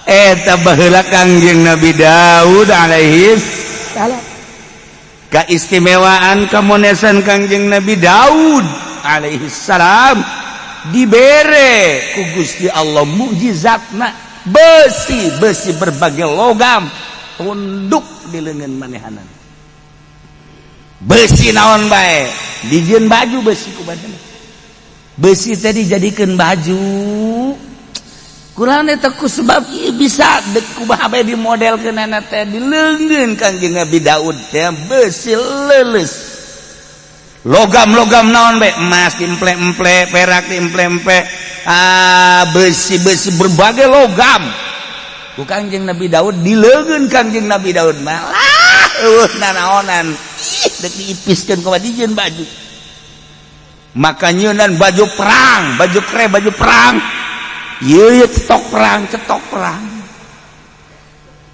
Eta baheula Kangjeng Nabi Daud alaihi salam. Keistimewaan kamonesan Kangjeng Nabi Daud alaihi salam dibere ku Gusti Allah mukjizatna besi besi berbagai logam tunduk di leungeun manehanan. Besi naon bae dijieun baju besi ku badan. Besi teh dijadikeun baju. Kurang eta ku sebab ieu bisa dek kumaha bae dimodelkeunana teh di leungeun Kangjeng Nabi Daud teh besi leuleus. Logam-logam naon bae, emas diemple-emple, perak diemple-emple, besi-besi berbagai logam. Ku Kangjeng Nabi Daud di leungeun Kangjeng Nabi Daud malah eueuh nanaonan. Ih, dek diipiskeun kumaha dijieun baju. Maka nyeunan baju perang, baju kre, baju perang. Ieu cetok perang, cetok perang.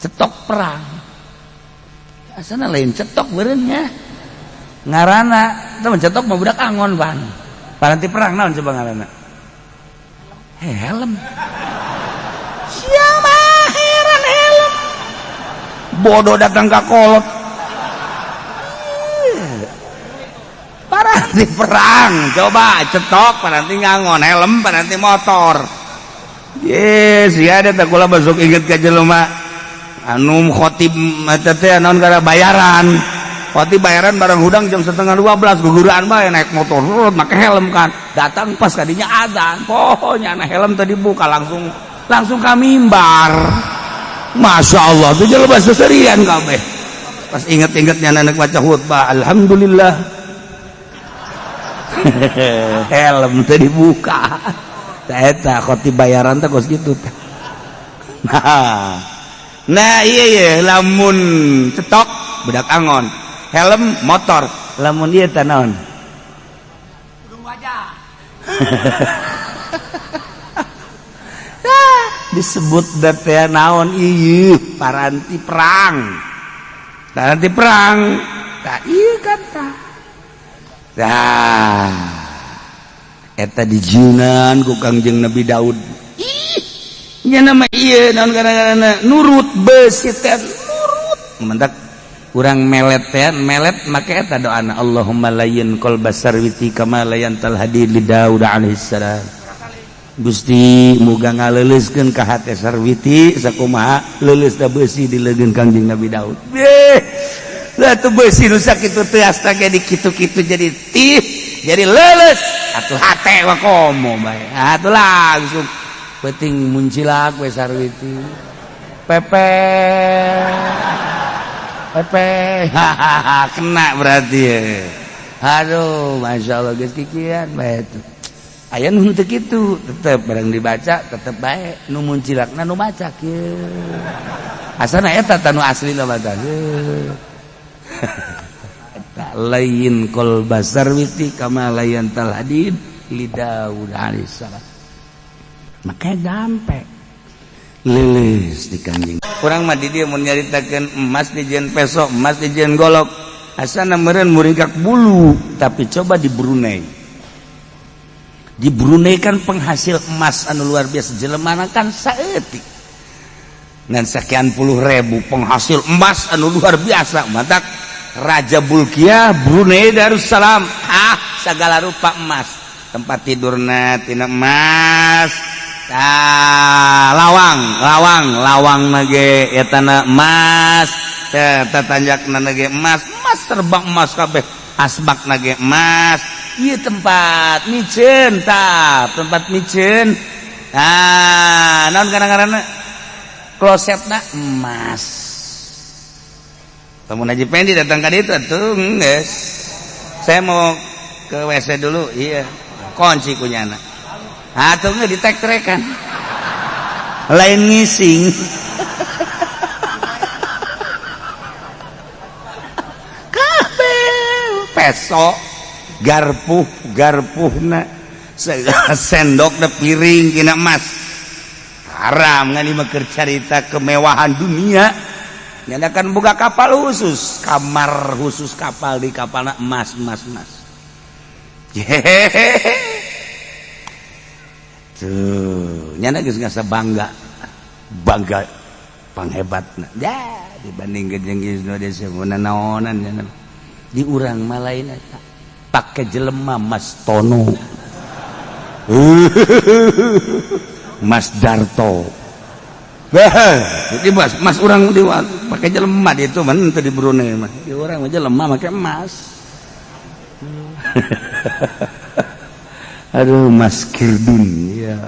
Cetok perang. Asana lain cetok beureunnya. Ngarana teh cetok mah budak angon pan. Paranti perang naon coba ngarana? Helm. Sia mah heran helm. Bodoh datang ka kolot. Paranti perang, coba cetok paranti ngangon, helm paranti motor. Yes, ya ada tak kula masuk inget ka jelema anu khotib eta teh naon gara bayaran. Khotib bayaran bareng hudang jam 11.30 guguraan bae naik motor make helm kan. Datang pas kadinya azan. Pokoknya na helm tadi buka langsung langsung ka mimbar. Masya Allah tuh jelema seserian kabeh. Pas inget-ingetnya nenek baca khutbah, alhamdulillah. Helm tadi buka. Eta khotib bayaran teh kos kitu teh. Nah, iya iya lamun cetok budak angon, helm motor, lamun ieu teh naon? Kerudung wajah. Nah, disebut teh naon ieu paranti perang. Paranti perang. Tah ieu kan tah. Tah. Eta dijieunan ku Kangjeng Nabi Daud. Ih, nya nama ieu naon gara-gara nurut besi teh nurut. Mentak urang melet teh melet make eta doana Allahumma layyin qalba sarwiti kama layyantal hadid li Daud alaihi salam. Gusti muga ngaleuleuskeun ka hate Sarwiti sakumaha leuleus da besi di leungeun Kangjeng Nabi Daud. Beh, lah tuh besi nu sakitu teuas teh di kitu-kitu jadi tih jadi leuleus atuh hate wa komo bae. Atuh langsung penting muncilak we Sarwiti. Pepe Pepe hahaha kena berarti ya. Aduh, masya Allah geus kikian bae tuh. Aya nu henteu kitu, tetep barang dibaca tetep bae nu muncilakna nu maca kieu. Asana eta tah nu aslina mah tah. Eta lain qalba sarwiti kama layyantal hadid li Daud alaihi salam. Maka dampe leuleus di Kangjeng. Urang mah di dieu mun nyaritakeun emas dijieun peso, emas dijieun golok. Asana meureun muringkak bulu, tapi coba di Brunei. Di Brunei kan penghasil emas anu luar biasa, jelemana kan saeutik. Ngan sekian puluh ribu penghasil emas anu luar biasa. Matak Raja Bulkiah Brunei Darussalam, ah segala rupa emas. Tempat tidurna tina emas. Ah, lawang, lawang, lawang nage etana emas. Teh tatanjakna nage emas, emas terbang emas kabeh. Asbak nage emas. Ieu tempat miceun tah, tempat miceun. Ah, naon kadang-kadang klosetna emas. Lamun Haji Pendi datang ka ditu atuh geus. Saya mau ke WC dulu, iya. Kunci kunyana. Atuh geus ditek-trekan. Lain ngising. Kabeh peso, garpuh, garpuhna, sendokna piring kina emas. Haram ngan ieu mah keur carita kemewahan dunia. Nyanakan buka kapal khusus, kamar khusus kapal di kapalna emas, emas, emas. Hehehe. Tuh. Nyana geus ngasa bangga bangga panghebatna ya dibanding jeung Indonesia mun naonan nyana. Di urang mah lain eta, pake jelema Mas Tono, Mas Darto. Jadi mas, mas orang di pakai jelema di itu mah teu di Brunei mah. Di urang mah jelema make emas. Aduh, Mas Kirdun ya.